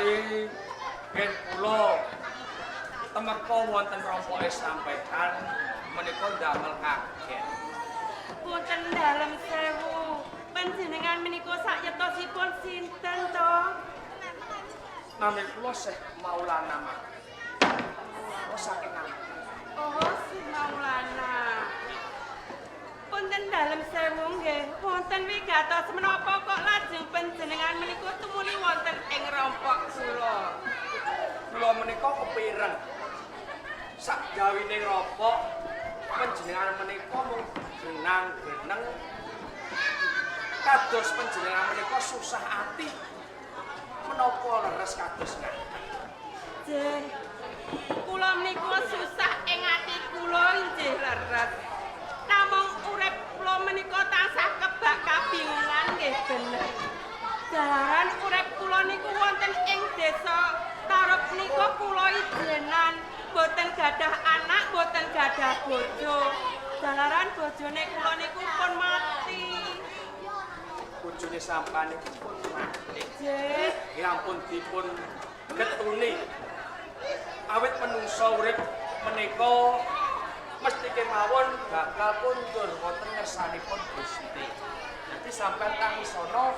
Menawi gen kula temeka wonten rompoke sampeyan menika ndamel kaget. Punten dalem sewu. Panjenengan menika sakyetosipun sinten to? Nami kula Syekh Maulana Mak. Oh saking Ngawi. Oh, si Maulana. Punten dalem sewu nggih, wonten wigatos menapa kok lajeng panjenengan menika tumuli wonten ing rompok kula. Kula menika kepireng. Sakjawine rompok panjenengan menika mung genang-geneng kados panjenengan menika susah ati. Menapa leres kados ngaten? Nggih. Kula menika susah ing ati kula inggih leres. Namung urip kula menika tansah kebak kabingungan nggih bener. Jalaran urip kula niku wonten ing desa Tarub nika kula ijenan, boten gadah anak, boten gadah bojo. Jalaran bojone kula niku pun mati. Bojone sampeyan niku pun mati. Nggih. Ya ampun dipun getuni. Awit menungsa urip menika mesti kemawon bakal kundur wonten ngersanipun Gusti. Dadi sampeyan tangisono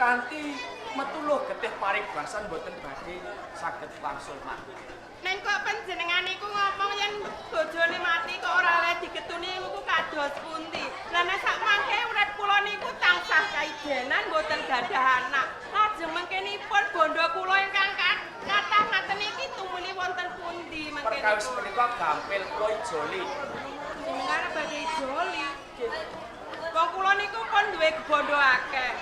kanthi metuluh getih paribasan boten badhe saged wangsul mati. Neng kok panjenengan niku ngomong yen bojone mati kok ora oleh digetuni niku kados pundi? Lah nek sak mangke urip kula niku tansah kaijenan boten gadah anak. Lajeng mangkenipun bondo kula ingkang kathah ngaten iki tumuli wonten pundi mangke Perkawis niku? menika gampil kula ijoli. Jenengan badhe ijoli. Wong kula niku pun duwe bondo akeh.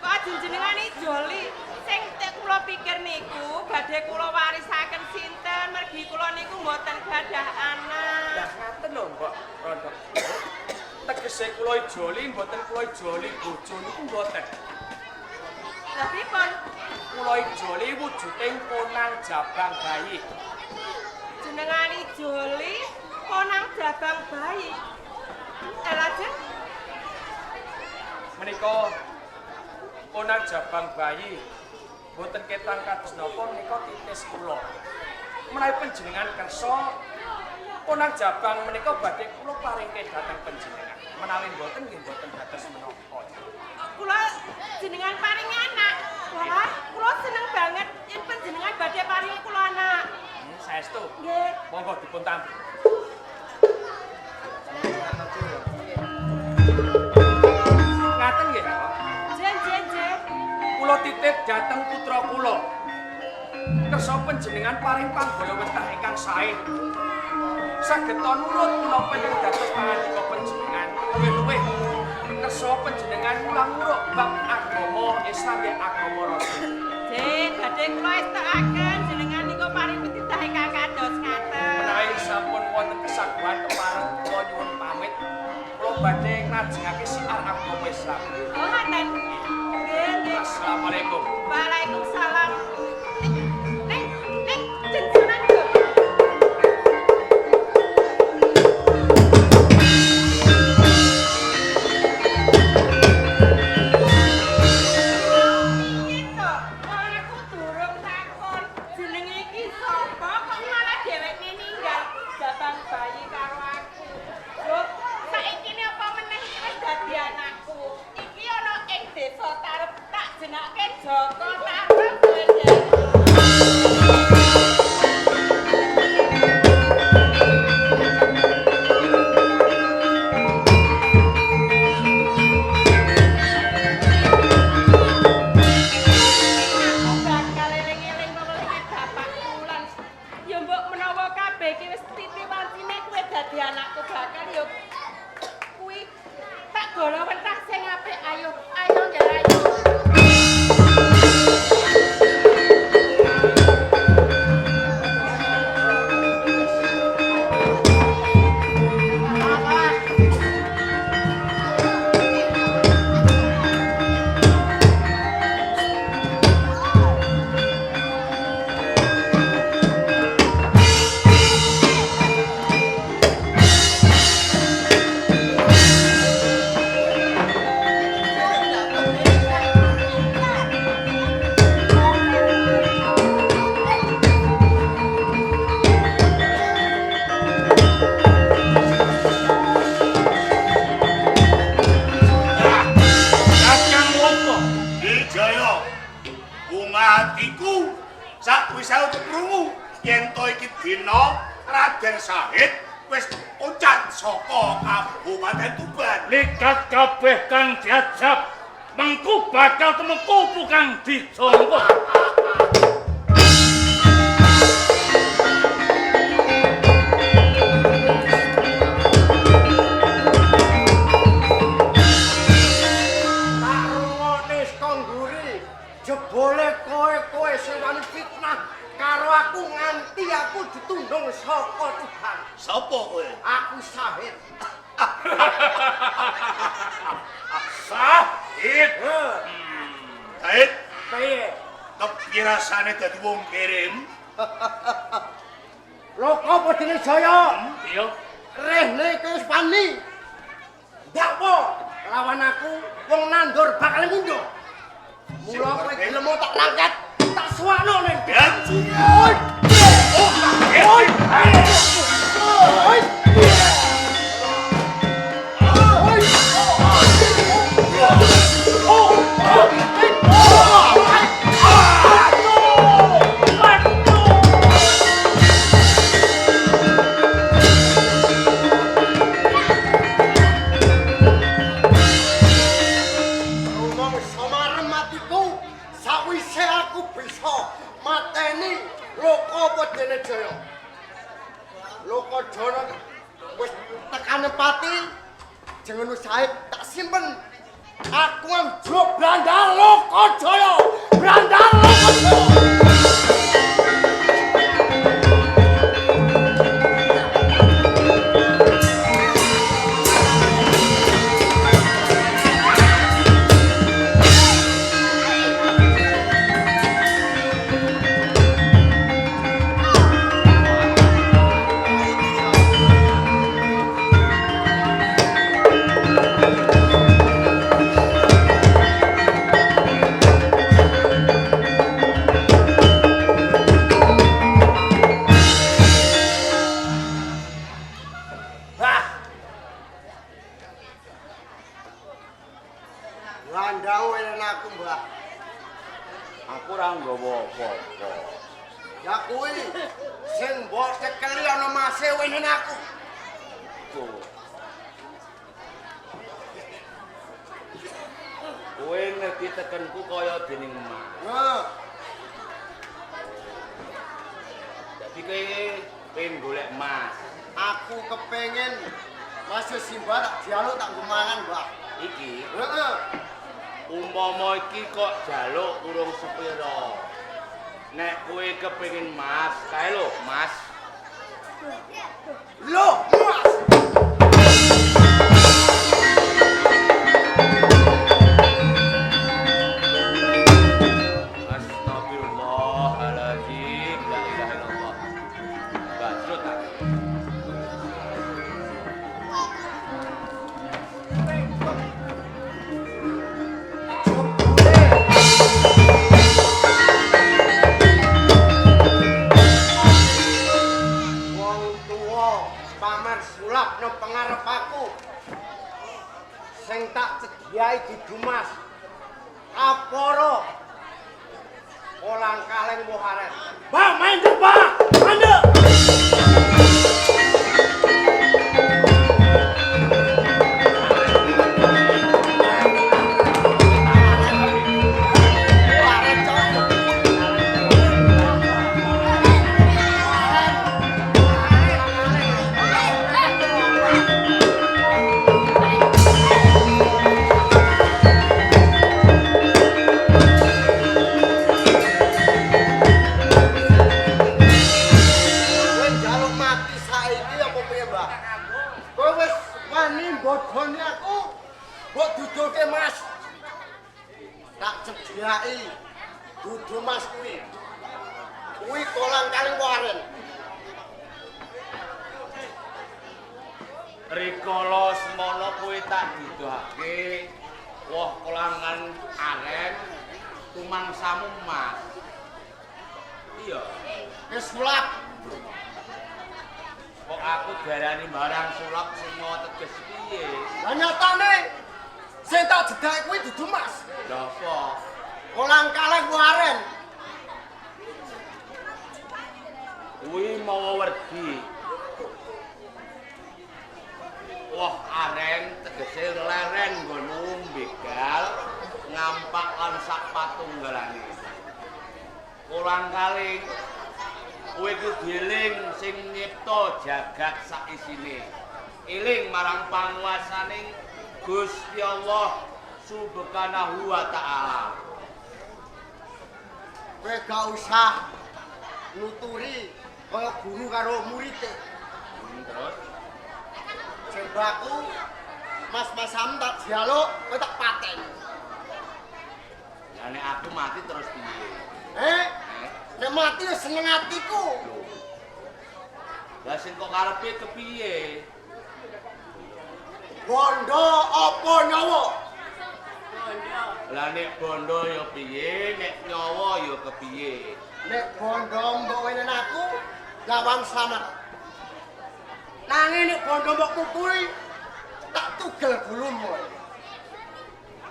Kok ajeng jenengan ijoli? Sing tek kula pikir niku badhe kula warisaken sinten mergi kula niku mboten gadah anak. Lah ngaten lho, Mbok Rondo. Tegese kula ijoli mboten kula ijoli bojo niku mboten. Lah pripun? Kula ijoli wujuding konang jabang bayi. Jenengan ijoli konang jabang bayi. Lajeng Menika konang jabang bayi mboten ketang kados napa menika titis kula. Menawi panjenengan kersa konang jabang menika badhe kula paringke dhateng panjenengan. Menawi mboten nggih mboten dados menapa. Kula jenengan paringi anak. Wah, kula seneng banget yen panjenengan badhe paringi kula anak. Saestu. Nggih. Monggo dipun tampi. Ngaten nggih, Pak. Jen jen jen. Kula titip dhateng putra kula. Kersa panjenengan paring panggaya wetah ingkang sae. Saged nurut menapa ingkang dados pangandika panjenengan. Luwih-luwih kersa panjenengan mulang muruk bab agama Islam ya agama Rasul. Jen, badhe kula estokaken jenengan niku paring pititah ingkang kados ngaten. Menawi sampun wonten kesaguhan kepareng kula nyuwun pamit. Kula badhe nglajengake siar agama Islam. Oh, ngaten. Nggih, nggih. Assalamualaikum. Waalaikumsalam. Neng, neng, jenjengan lho. Piye to? Wong aku durung takon jenenge iki sapa kok malah dheweke ninggal jabang bayi karo aku. Lho, saiki ne apa meneh iki wis dadi anakku. Iki ana ing desa Tarub tak jenengake Joko Tarub. Atiku sakwise aku krungu yen to iki dina Raden Sahid wis oncat saka Kabupaten Tuban. Likat kabeh kang diajab mengku bakal tumengku kang dijongkok. Tak rungokne saka mburi. Jebule kowe-kowe sing wani fitnah karo aku nganti aku ditundung saka Tuban. Sapa kowe? Aku Sahid. Sahid. Sahid, Piye? kepiye rasane dadi wong kirim? Lho kok padine Jaya? Iya. Rehne kowe wis wani. Ndakwa lawan aku wong nandur bakal mundur. Mula kowe gelem tak rangkat, tak suwakno ning. Ya. Oi. Oi. Oi. Rumangsa marem atiku sawise aku bisa mateni Loka Padene Jaya. Lokajana wis tekane pati jeneng Sahid tak simpen. Aku anjuk Brandal Lokajaya. Brandal Lokajaya. Bah. Landang wenen aku, Mbah. Aku ora nggawa apa-apa. Ya kuwi sing mbok cekeli ana mase wenen aku. Kowe ngerti tekenku kaya dening emas. Heeh. Dadi kowe pengen golek emas. Aku kepengin Mas Simba tak dialuk tak nggo mangan, Mbah. Iki Heeh. umpama iki kok jaluk urung sepira. Nek kowe kepengin emas, kae lho, Mas. Lho, Mas. Astagfirullahaladzim, la ilaha illallah. Bajrut aku. Wong tuwa pamer sulap nang pengarep aku. Sing tak cedhiyai didumas. Kaporo. Kolang kaleng muharen. Mbah, mandek, Mbah. Mandek. Kowe njaluk mati saiki apa piye, Mbah? Kowe wis wani mbodhoni aku. Mbok duduke Mas. Tak cedhaki dudu Mas kuwi. Kuwi kolang kaling waren. Rikala semono kowe tak duduhake woh kolangan aren tumangsamu Mas. Iya. Wis sulap. Kok aku diarani barang sulap sing mau teges piye? Lah nyatane sing tak jedhaki kuwi dudu Mas. Lha apa? Kolang kaleng waren. Kuwi mawa werdi. Woh aren tegese leren nggonmu begal ngampak lan sak patunggalane. Kolang kaling kowe kudu eling sing nyipta jagat sak isine. Eling marang panguwasaning Gusti Allah Subhanahu wa ta'ala. Kowe gak usah nuturi kaya guru karo murid. Terus jembaku mas-masam tak dialuk, kowe tak pateni. Lah nek aku mati terus piye? Nek mati ya seneng atiku. Lah sing kok karepe kepiye? Bondo apa nyawa? Bondo. Lah nek bondo ya piye, nek nyawa ya kepiye? Nek bondo mbok wenen aku, lawan slamet. Nanging nek bondo mbok pupuri, tak tugel gulumu.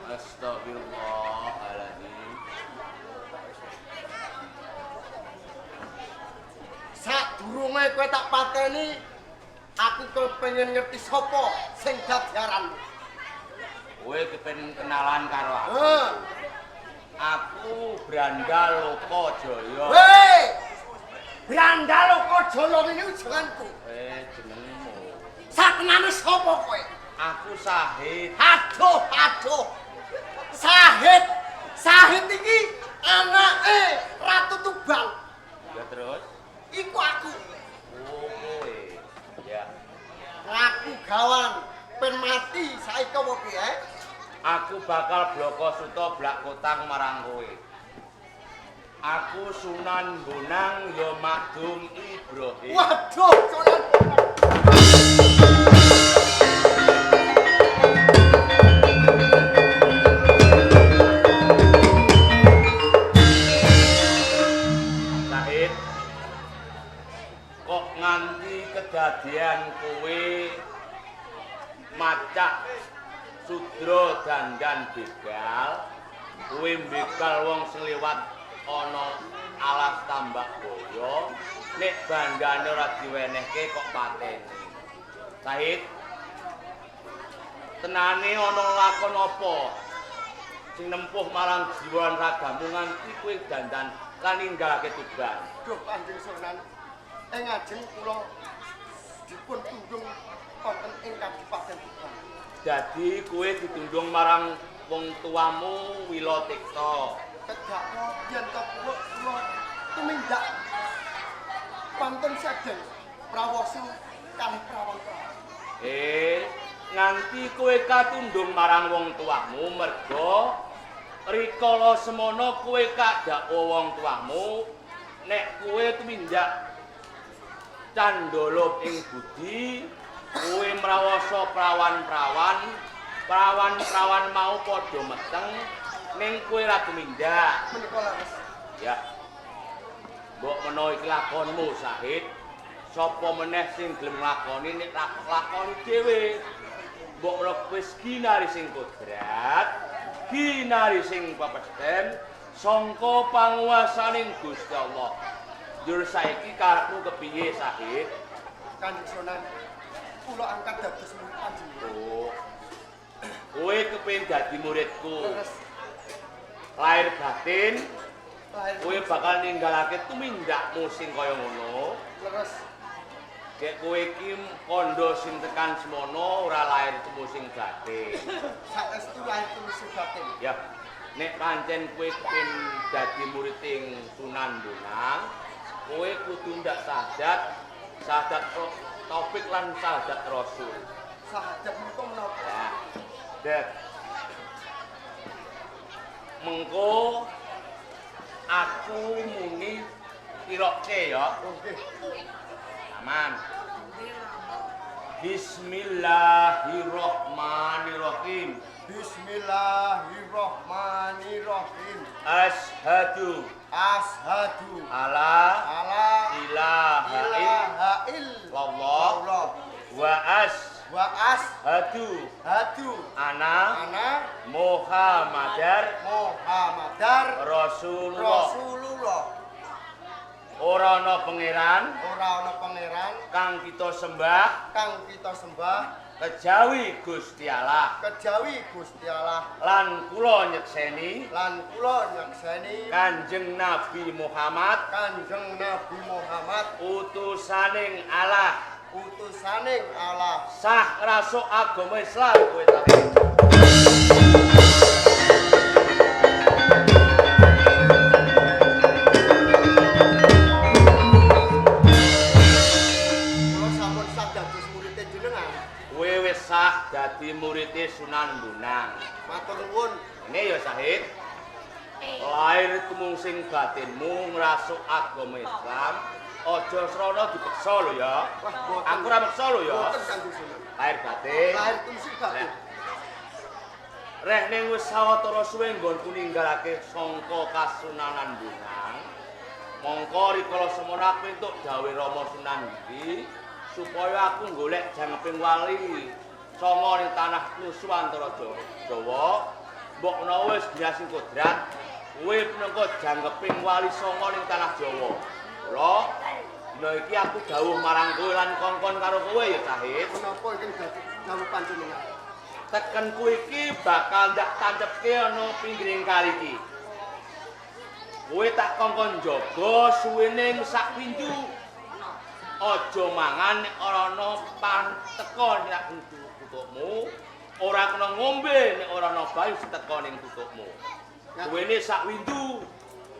Astagfirullahaladzim. Sadurunge kowe tak pateni, aku kepengin ngerti sapa sing dadi aranmu. Kowe kepengin kenalan karo aku. Heeh. Aku Brandaloka Jaya. Hei! Brandaloka Jaya ini ujanganku. Jenengmu. Satenane sapa kowe? Aku Sahid. Aduh, aduh. Sahid. Sahid iki anake Ratu Tuban. Ya terus? Iku aku. Oh, kowe. Ya. Aku gawan pen mati saiki apa piye? Aku bakal bloko suta blak kotang marang kowe. Aku Sunan Bonang ya Makdum Ibrahim. Waduh, Sunan Bonang. Sahid. Kok nganti kedadian kowe macak sudra dandan begal, kowe begal wong sing liwat ana alas Tambak Boyo, nek bandane ora diwenehke kok pateni. Sahid, tenane ana lakon apa sing nempuh marang jiwa lan ragamu nganti kowe dandan lan ninggalake Tuban? Duh, Kanjeng Sunan, ing ajeng kula dipun tundung wonten ing Kadipaten Tuban. Dadi kowe ditundung marang wong tuamu Wilatikta. Kedakwa yen to kula tumindak wonten sedeng prawasa kalih prawan-prawan. Nganti kowe katundung marang wong tuamu merga rikala semono kowe kadakwa wong tuamu nek kowe tumindak candala ing budi, kowe mrawasa prawan-prawan, prawan-prawan mau padha meteng ning kowe ra tumindak. Menika leres. Ya. Mbok menawa iki lakonmu, Sahid. Sapa meneh sing gelem nglakoni nek ra lakoni dhewe? Mbok menawa wis ginari sing kodrat, ginari sing pepesten sangka panguwasaning Gusti Allah. Njur saiki karepmu kepiye, Sahid? Kanjeng Sunan, kula angkat dados murid panjenengan. Oh. Kowe kepengin dadi muridku. Leres. Lahir batin, Lahir kowe bakal ninggalake tumindakmu sing kaya ngono. Leres. Gek kowe iki kandha sing tekan semono ora lahir temu sing batin. Saestu lahir temu sing batin. Ya, nek pancen kowe kepengin dadi murid ing Sunan Bonang, kowe kudu ndak sahadat, sahadat taufik lan sahadat rasul. Sahadat menika menapa? Ya. Dek. Mengko aku muni tirokke ya. Nggih. Aman. Bismillahirrahmanirrahim. Bismillahirrahmanirrahim. Ashadu Ashadu ala ala ilaha ilaha illallah illallah wa ashadu wa ashadu ana ana Muhammadar Muhammadar Rasulullah. Rasulullah. Ora ana pangeran, ora ana pangeran kang kita sembah, kang kita sembah kejawi Gusti Allah. Kejawi Gusti Allah. Lan kula nyekseni, lan kula nyekseni Kanjeng Nabi Muhammad, Kanjeng Nabi Muhammad utusaning Allah, utusaning Allah. Sah rasuk agama Islam kowe ta. Kula sampun sah dados murid jenengan. Kowe wis sah dadi muride Sunan Bonang. Matur nuwun. Ini ya Sahid. Lahir tumungsing batinmu ngrasuk agama Islam, aja srana dipeksa lho ya. Wah, boten. Aku ora meksa lho ya. Boten Kanjeng Sunan. Lahir batin. Lahir tumsing batin. Reh ning wis sawetara suwe nggonku ninggalake sangka Kasunanan Bonang. Mongko rikala semono aku entuk dawuh Rama Sunan Giri supaya aku golek jangkeping wali sanga ning tanah Nuswantara Jawa. Mbok menawa wis binasing kodrat, kowe minangka jangkeping wali sanga ning tanah Jawa. Mula dina iki aku dawuh marang kowe lan kongkon karo kowe ya Sahid. Menapa ingkang dawuh panjenengan? Tekenku iki bakal ndak tancepke ana pinggiring kali iki. Kowe tak kongkon jaga suwene sak windu. Aja mangan nek ora ana panteka nek tutukmu, ora kena ngombe nek ora ana bayu sing teka ning tutukmu. Suwene sak windu.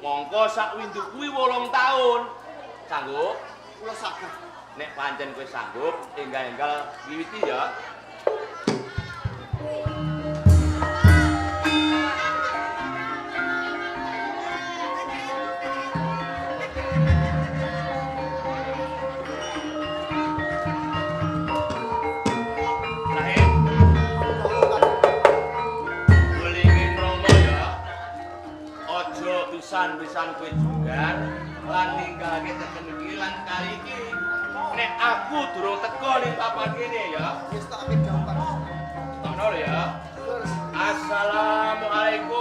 Mongko sak windu kuwi 8 taun. Sanggup? Kula saged. Nek pancen kowe sanggup, enggal-enggal wiwiti ya. Sahid, Welingi kromo ya. Aja pisan-pisan kowe junggar lan ninggalake teken iki lan kali iki. Nek aku durung teko ning papan kene ya. Wis tak ake dawuh Kanjeng. Tokno lho ya. Terus Assalamualaikum.